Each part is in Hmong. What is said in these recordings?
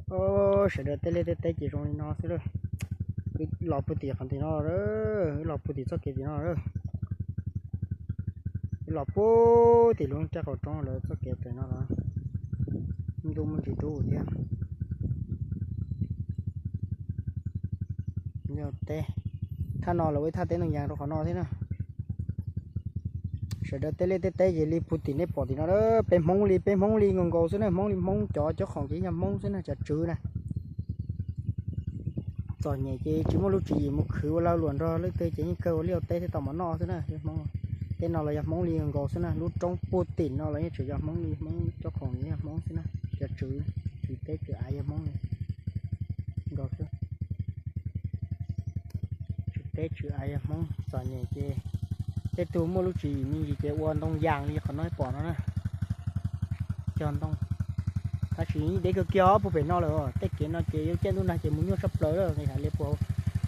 Os, sawv daws, tej liaj tej teb ces zoo li no xwb lawm. Wb los puag tim qhov tim no, wb los puag tim txoj kev tim no lawm. Wb los puag tim lub raj qau roob lawv txoj kev tim no los, ntuj muaj ntsis dub thiab. Liaj teb, thaj no lawv ua ib thaj teb ntoo yas rau qhov no thiab na. Sawv daws, tej liaj tej teb ces li puag tim nej pom tim no, peb Hmoob li, peb Hmoob li nkaus nkaus xwb na, Hmoob li Hmoob, cov cob khoom ces yog Hmoob xwb na, cov tswv na. Txom nyem ces tsis muaj lub tswv yim mus khwv ua lag luam nrog leej twg ces yeej kawg ua liaj teb thiaj tau mov noj xwb na, peb Hmoob. Tej no los yog Hmoob li nkaus nkaus xwb na, lub roob puag tim no los yeej tseem yog Hmoob li Hmoob, cob khoom yog Hmoob xwb na, cov tswv, tswv teb tswv av yog Hmoob li nkaus xwb. Tswv teb tswv av yog Hmoob, txom nyem ces tej tug muaj lub tswv yim me ntsis ces ua ntoo yas li qhov no pom no na. Cog ntoo, tab sis deb kawg kiag puag pem no lawm, tej kev no ces yuav ciaj ntuj nag ces mus nyuaj tshaj plaws lawm, hais li puas.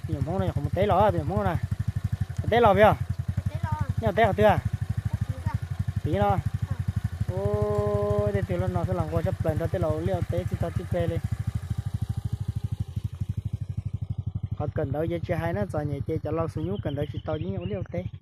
Me nyuam Hmoob no nyuam qhuav mus teb los, me nyuam Hmoob na. Mus teb los puas yog? Nej ua teb qhov twg? Tid no. Ua, tej tug los no xwb los nquag tshaj plaws nrog tej laus ua liaj ua teb txij tog txij pleg li. Qhov kawm ntawv ces tsis hais na, txom nyem ces cov laus xus nyub kawm ntawv tsis tau ces yeej ua liaj ua teb.